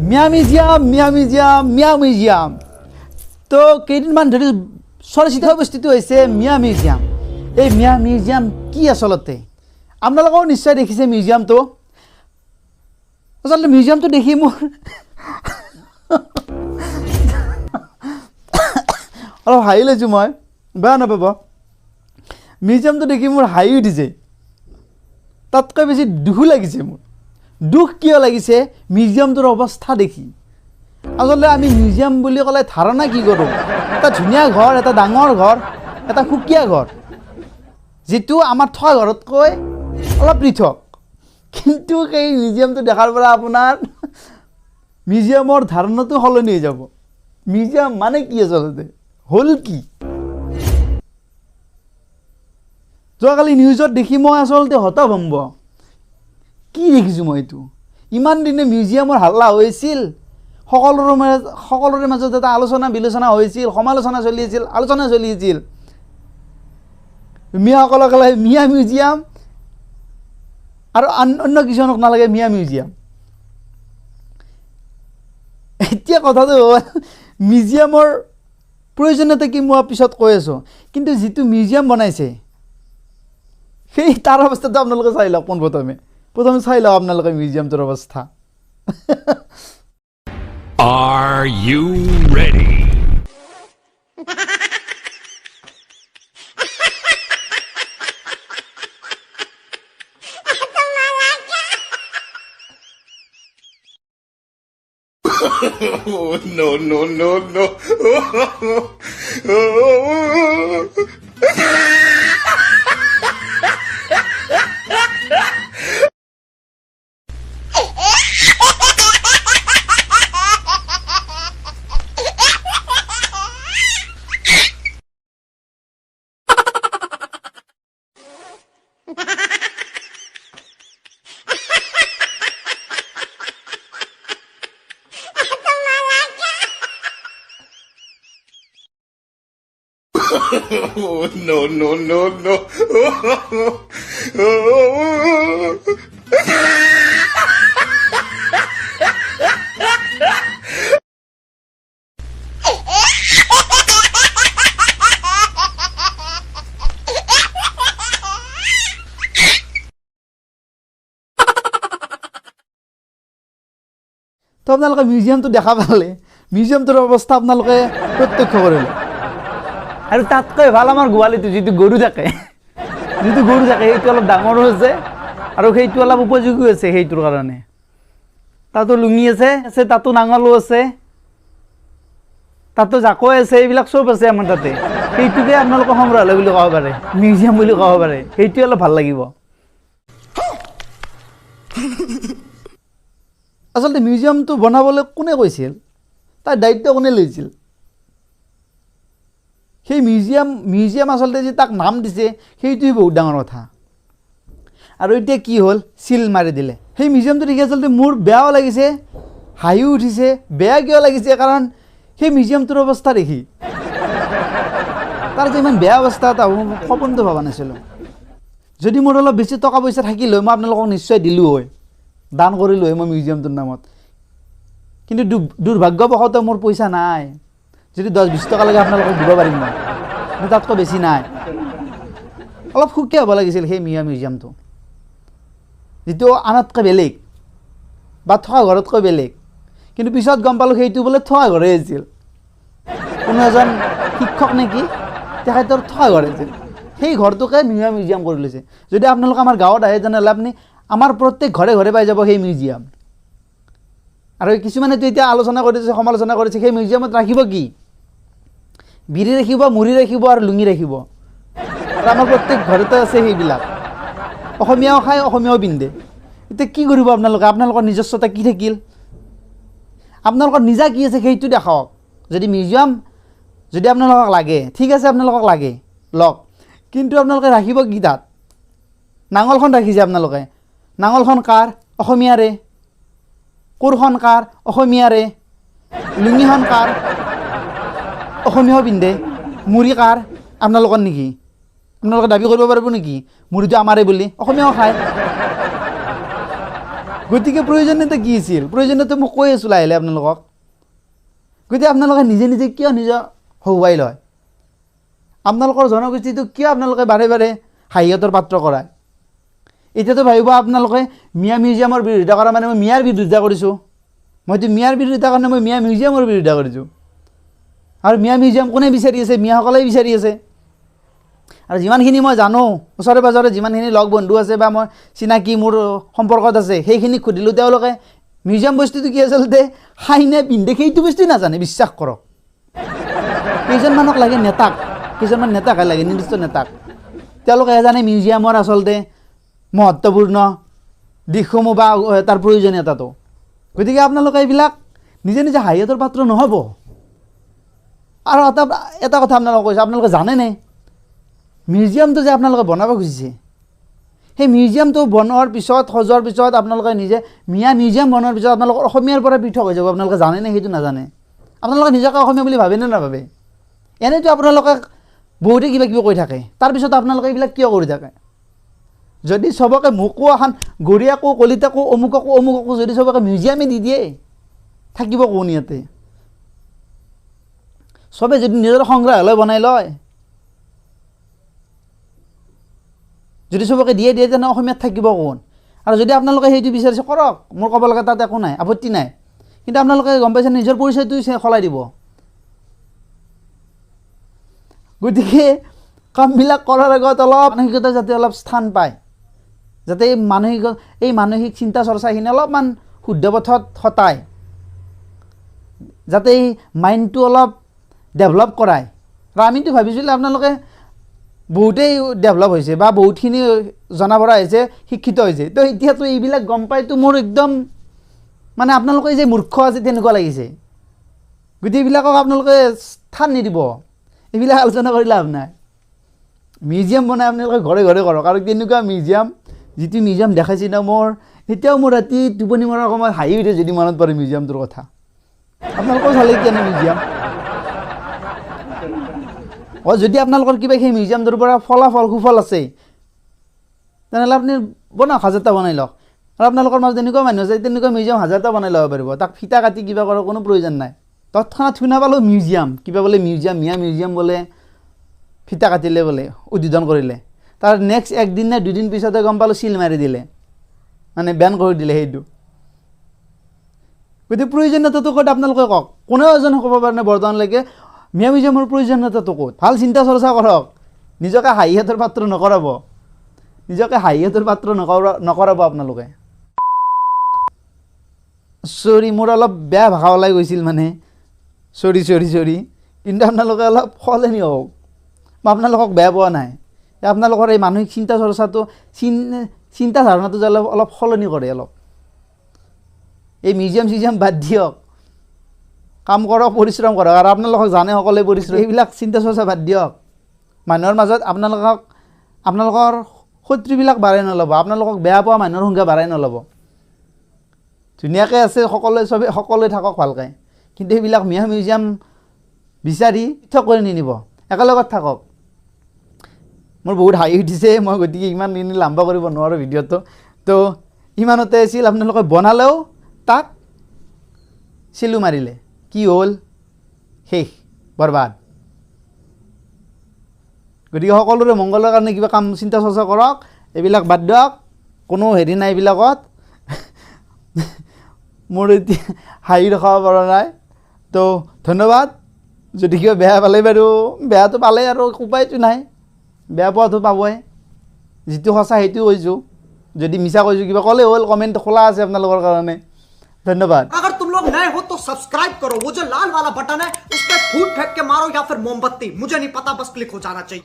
মিয়া museum, মিয়া museum, মিয়া museum. তো কেইদিনমান ধৰি চৰ্চিত বস্তুটো হৈছে মিয়া মিউজিয়াম। এই মিয়া মিউজিয়াম কি আচলতে? আপোনালোকেও নিশ্চয় দেখিছে মিউজিয়ামটো। আচলতে মিউজিয়ামটো দেখি মোৰ অলপ হাঁহি লৈছোঁ মই, বেয়া নাপাব। মিউজিয়ামটো দেখি মোৰ হাঁহি উঠিছে, তাতকৈ বেছি দুখো লাগিছে মোৰ। দুখ কিয় লাগিছে? মিউজিয়ামটোৰ অৱস্থা দেখি। আচলতে আমি মিউজিয়াম বুলি ক'লে ধাৰণা কি কৰোঁ? এটা ধুনীয়া ঘৰ, এটা ডাঙৰ ঘৰ, এটা সুকীয়া ঘৰ, যিটো আমাৰ থকা ঘৰতকৈ অলপ পৃথক। কিন্তু সেই মিউজিয়ামটো দেখাৰ পৰা আপোনাৰ মিউজিয়ামৰ ধাৰণাটো সলনি হৈ যাব। মিউজিয়াম মানে কি আচলতে হ'ল কি? যোৱাকালি নিউজত দেখি মই আচলতে হতভম্ব। কি দেখিছোঁ মই এইটো? ইমান দিনে মিউজিয়ামৰ হাল্লা হৈছিল, সকলোৰে মাজত এটা আলোচনা বিলোচনা হৈছিল, সমালোচনা চলি আছিল, আলোচনা চলি আছিল। মিয়াসকলক লাগে মিয়া মিউজিয়াম আৰু অন্য কিছুমানক নালাগে মিয়া মিউজিয়াম। এতিয়া কথাটো হ'ল, মিউজিয়ামৰ প্ৰয়োজনীয়তা কি মই পিছত কৈ আছোঁ, কিন্তু যিটো মিউজিয়াম বনাইছে সেই তাৰ অৱস্থাটো আপোনালোকে চাই লওক। পোনপ্ৰথমে প্ৰথমে চাই লওক আপোনালোকে মিউজিয়ামটোৰ অৱস্থা। Are you ready? No, no, no, no. No, no, no, no. তো আপোনালোকে মিউজিয়ামটো দেখা পালে, মিউজিয়ামটোৰ অৱস্থা আপোনালোকে প্ৰত্যক্ষ কৰিলে। আৰু তাতকৈ ভাল আমাৰ গোহালিটো যিটো গৰু থাকে, যিটো গৰু থাকে সেইটো অলপ ডাঙৰো হৈছে আৰু সেইটো অলপ উপযোগীও আছে সেইটোৰ কাৰণে। তাতো লুঙি আছে, আছে তাতো নাঙলো আছে, তাতো জাকৈ আছে, এইবিলাক চব আছে আমাৰ তাতে। সেইটোকে আপোনালোকে সংগ্ৰহালয় বুলি ক'ব পাৰে, মিউজিয়াম বুলি ক'ব পাৰে, সেইটোৱে অলপ ভাল লাগিব। আচলতে মিউজিয়ামটো বনাবলৈ কোনে কৈছিল, তাৰ দায়িত্ব কোনে লৈছিল? সেই মিউজিয়াম আচলতে যে তাক নাম দিছে সেইটোৱে বহুত ডাঙৰ কথা। আৰু এতিয়া কি হ'ল, চিল মাৰি দিলে। সেই মিউজিয়ামটো দেখি আচলতে মোৰ বেয়াও লাগিছে, হাঁহিও উঠিছে। বেয়া কিয় লাগিছে? কাৰণ সেই মিউজিয়ামটোৰ অৱস্থা দেখি, তাৰ যে ইমান বেয়া অৱস্থা এটা হ'ব মই সপোনটো ভবা নাছিলোঁ। যদি মোৰ অলপ বেছি টকা পইচা থাকিল হয়, মই আপোনালোকক নিশ্চয় দিলোঁ হয়, দান কৰিলোঁ হয় মই মিউজিয়ামটোৰ নামত। কিন্তু দুৰ্ভাগ্যবশতঃ মোৰ পইচা নাই। যদি 10-20 টকা লাগে আপোনালোকক দিব পাৰিম মই, কিন্তু তাতকৈ বেছি নাই। অলপ সুকীয়া হ'ব লাগিছিল সেই মিয়া মিউজিয়ামটো, যিটো আনতকৈ বেলেগ বা থকা ঘৰতকৈ বেলেগ। কিন্তু পিছত গম পালোঁ সেইটো বোলে থকা ঘৰেই আছিল, কোনো এজন শিক্ষক নেকি তেখেতৰ থকা ঘৰ আছিল, সেই ঘৰটোকে মিয়া মিউজিয়াম কৰি লৈছে। যদি আপোনালোক আমাৰ গাঁৱত আহে তেনেহ'লে আপুনি আমাৰ প্ৰত্যেক ঘৰে ঘৰে পাই যাব সেই মিউজিয়াম। আৰু কিছুমানেতো এতিয়া আলোচনা কৰিছে, সমালোচনা কৰিছে, সেই মিউজিয়ামত ৰাখিব কি? বিড়ি ৰাখিব, মুড়ি ৰাখিব আৰু লুঙি ৰাখিব। আৰু আমাৰ প্ৰত্যেক ঘৰতে আছে সেইবিলাক, অসমীয়াও খায়, অসমীয়াও পিন্ধে। এতিয়া কি কৰিব আপোনালোকে? আপোনালোকৰ নিজস্বতা কি থাকিল? আপোনালোকৰ নিজা কি আছে সেইটো দেখাওক। যদি মিউজিয়াম যদি আপোনালোকক লাগে, ঠিক আছে আপোনালোকক লাগে লওক, কিন্তু আপোনালোকে ৰাখিব কি তাত? নাঙলখন ৰাখিছে আপোনালোকে, নাঙলখন কাৰ? অসমীয়াৰে। কোৰখন কাৰ? অসমীয়াৰে। লুঙিখন কাৰ? অসমীয়াও পিন্ধে। মুড়ি কাৰ? আপোনালোকৰ নেকি? আপোনালোকে দাবী কৰিব পাৰিব নেকি মুড়িটো আমাৰে বুলি? অসমীয়াও খায়। গতিকে প্ৰয়োজনীয়তা কি আছিল? প্ৰয়োজনীয়তা মই কৈ আছোঁ লাহে লাহে আপোনালোকক। গতিকে আপোনালোকে নিজে নিজে কিয় নিজৰ হহুৱাই লয়? আপোনালোকৰ জনগোষ্ঠীটোক কিয় আপোনালোকে বাৰে বাৰে হাঁহিয়াতৰ পাত্ৰ কৰায়? এতিয়াতো ভাবিব আপোনালোকে মিয়া মিউজিয়ামৰ বিৰোধিতা কৰা মানে মই মিয়াৰ বিৰোধিতা কৰিছোঁ। মইতো মিয়াৰ বিৰোধিতা কাৰণে মই মিয়া মিউজিয়ামৰ বিৰোধিতা কৰিছোঁ। আৰু মিয়া মিউজিয়াম কোনে বিচাৰি আছে? মিয়াসকলেই বিচাৰি আছে। আৰু যিমানখিনি মই জানো, ওচৰে পাঁজৰে যিমানখিনি লগ বন্ধু আছে বা মই চিনাকি মোৰ সম্পৰ্কত আছে, সেইখিনিক সুধিলোঁ, তেওঁলোকে মিউজিয়াম বস্তুটো কি আচলতে খাই নে পিন্ধে সেইটো বস্তুৱেই নাজানে। বিশ্বাস কৰক, কেইজনমানক লাগে নেতাক, কেইজনমান নেতাকহে লাগে, নিৰ্দিষ্ট নেতাক। তেওঁলোকে জানে মিউজিয়ামৰ আচলতে মহত্বপূৰ্ণ দিশসমূহ বা তাৰ প্ৰয়োজনীয়তাটো। গতিকে আপোনালোকে এইবিলাক নিজে নিজে হাঁহিয়াতৰ পাত্ৰ নহ'ব। আৰু এটা কথা আপোনালোকক কৈছোঁ, আপোনালোকে জানেনে মিউজিয়ামটো যে আপোনালোকে বনাব খুজিছে, সেই মিউজিয়ামটো বনোৱাৰ পিছত, সজোৱাৰ পিছত আপোনালোকে নিজে মিয়া মিউজিয়াম বনোৱাৰ পিছত আপোনালোকৰ অসমীয়াৰ পৰা পৃথক হৈ যাব। আপোনালোকে জানেনে সেইটো নাজানে? আপোনালোকে নিজকে অসমীয়া বুলি ভাবেনে নাভাবে? এনেইতো আপোনালোকে বহুতে কিবা কিবি কৈ থাকে, তাৰপিছত আপোনালোকে এইবিলাক কিয় কৰি থাকে? যদি চবকে মোকো এখন গৰীয়াকো কলিতাকো অমুককো অমুককো যদি চবকে মিউজিয়ামে দি দিয়ে, থাকিব কোন ইয়াতে? চবে যদি নিজৰ সংগ্ৰহালয় বনাই লয়, যদি চবকে দিয়ে দিয়ে, তেনে অসমীয়াত থাকিব কোন? আৰু যদি আপোনালোকে সেইটো বিচাৰিছে কৰক, মোৰ ক'ব লগা তাত একো নাই, আপত্তি নাই। কিন্তু আপোনালোকে গম পাইছে নিজৰ পৰিচয়টো সলাই দিব। গতিকে কামবিলাক কৰাৰ আগত অলপ মানসিকতা যাতে অলপ স্থান পায়, যাতে এই মানসিক চিন্তা চৰ্চাখিনি অলপমান শুদ্ধ পথত খটায়, যাতে এই মাইণ্ডটো অলপ ডেভেলপ কৰায়। আৰু আমিতো ভাবিছিলোঁ আপোনালোকে বহুতেই ডেভেলপ হৈছে বা বহুতখিনি জনা পৰা হৈছে, শিক্ষিত হৈছে। তো এতিয়াতো এইবিলাক গম পাইতো মোৰ একদম মানে আপোনালোকে যে মূৰ্খ আছে তেনেকুৱা লাগিছে। গতিকে এইবিলাকক আপোনালোকে স্থান নিদিব, এইবিলাক আলোচনা কৰি লাভ নাই। মিউজিয়াম বনাই আপোনালোকে ঘৰে ঘৰে কৰক। আৰু তেনেকুৱা মিউজিয়াম, যিটো মিউজিয়াম দেখাইছে ন, মোৰ এতিয়াও মোৰ ৰাতি টোপনি মৰাৰ সময়ত হাঁহি উঠে যদি মনত পৰে মিউজিয়ামটোৰ কথা। আপোনালোকেও চালে কেনে মিউজিয়াম? যদি আপোনালোকৰ কিবা সেই মিউজিয়ামটোৰ পৰা ফলাফল সুফল আছে, তেনেহ'লে আপুনি বনাওক, হাজাৰটা বনাই লওক। আৰু আপোনালোকৰ মাজত এনেকুৱা মানুহ আছে, তেনেকুৱা মিউজিয়াম হাজাৰটা বনাই ল'ব পাৰিব, তাক ফিটা কাটি কিবা কৰাৰ কোনো প্ৰয়োজন নাই। তৎক্ষণাত শুনা পালোঁ মিউজিয়াম, কিবা বোলে মিউজিয়াম, মিয়া মিউজিয়াম বোলে ফিটা কাটিলে বোলে, উদ্বোধন কৰিলে। তাৰ নেক্সট একদিন নে দুদিন পিছতে গম পালোঁ চিল মাৰি দিলে, মানে বেন কৰি দিলে সেইটো। গতিকে প্ৰয়োজনীয়তাটো ক'ত আপোনালোকে কওক? কোনেও এজন ক'ব পৰা নাই বৰ্তমানলৈকে মিয়া মিউজিয়ামৰ প্ৰয়োজনীয়তাটো ক'ত। ভাল চিন্তা চৰ্চা কৰক, নিজকে হাঁহিয়াতৰ পাত্ৰ নকৰাব, নিজকে হাঁহিয়াতৰ পাত্ৰ নকৰাব আপোনালোকে। চৰি, মোৰ অলপ বেয়া ভাষা ওলাই গৈছিল মানে, চৰি চৰি চৰি। কিন্তু আপোনালোকে অলপ সলনি হওক, মই আপোনালোকক বেয়া পোৱা নাই। আপোনালোকৰ এই মানসিক চিন্তা চৰ্চাটো, চিন্তা ধাৰণাটো যে অলপ সলনি কৰে অলপ। এই মিউজিয়াম চিউজিয়াম বাদ দিয়ক, কাম কৰক, পৰিশ্ৰম কৰক। আৰু আপোনালোকক জানে সকলোৱে পৰিশ্ৰম, এইবিলাক চিন্তা চৰ্চা বাদ দিয়ক। মানুহৰ মাজত আপোনালোকৰ শত্ৰুবিলাক বাঢ়াই নল'ব, আপোনালোকক বেয়া পোৱা মানুহৰ সংখ্যা বাঢ়াই নল'ব। ধুনীয়াকৈ আছে সকলোৱে, চবে সকলোৱে থাকক ভালকৈ। কিন্তু সেইবিলাক মিয়া মিউজিয়াম বিচাৰি পৃথক কৰি নিনিব, একেলগত থাকক। মোৰ বহুত হাঁহি উঠিছে, মই গতিকে ইমান দিন লাম্বা কৰিব নোৱাৰোঁ ভিডিঅ'টো। তো ইমানতে আছিল, আপোনালোকে বনালেও তাক চিলো মাৰিলে কি হ'ল, শেষ, বৰবাদ। গতিকে সকলোৰে মংগলৰ কাৰণে কিবা কাম চিন্তা চৰ্চা কৰক, এইবিলাক বাদ দিয়ক, কোনো হেৰি নাই এইবিলাকত। মোৰ এতিয়া হাঁহি ৰখাব পৰা নাই। তো ধন্যবাদ। যদি কিবা বেয়া পালে বাৰু, বেয়াটো পালে আৰু উপায়টো নাই, বেয়া পোৱাটো পাবই। যিটো সঁচা সেইটো কৈছোঁ, যদি মিছা কৈছোঁ কিবা ক'লে হ'ল, কমেণ্ট খোলা আছে আপোনালোকৰ কাৰণে। धन्यवाद। अगर तुम लोग नए हो तो सब्सक्राइब करो, वो जो लाल वाला बटन है उस पर फूट फेंक के मारो या फिर मोमबत्ती, मुझे नहीं पता, बस क्लिक हो जाना चाहिए।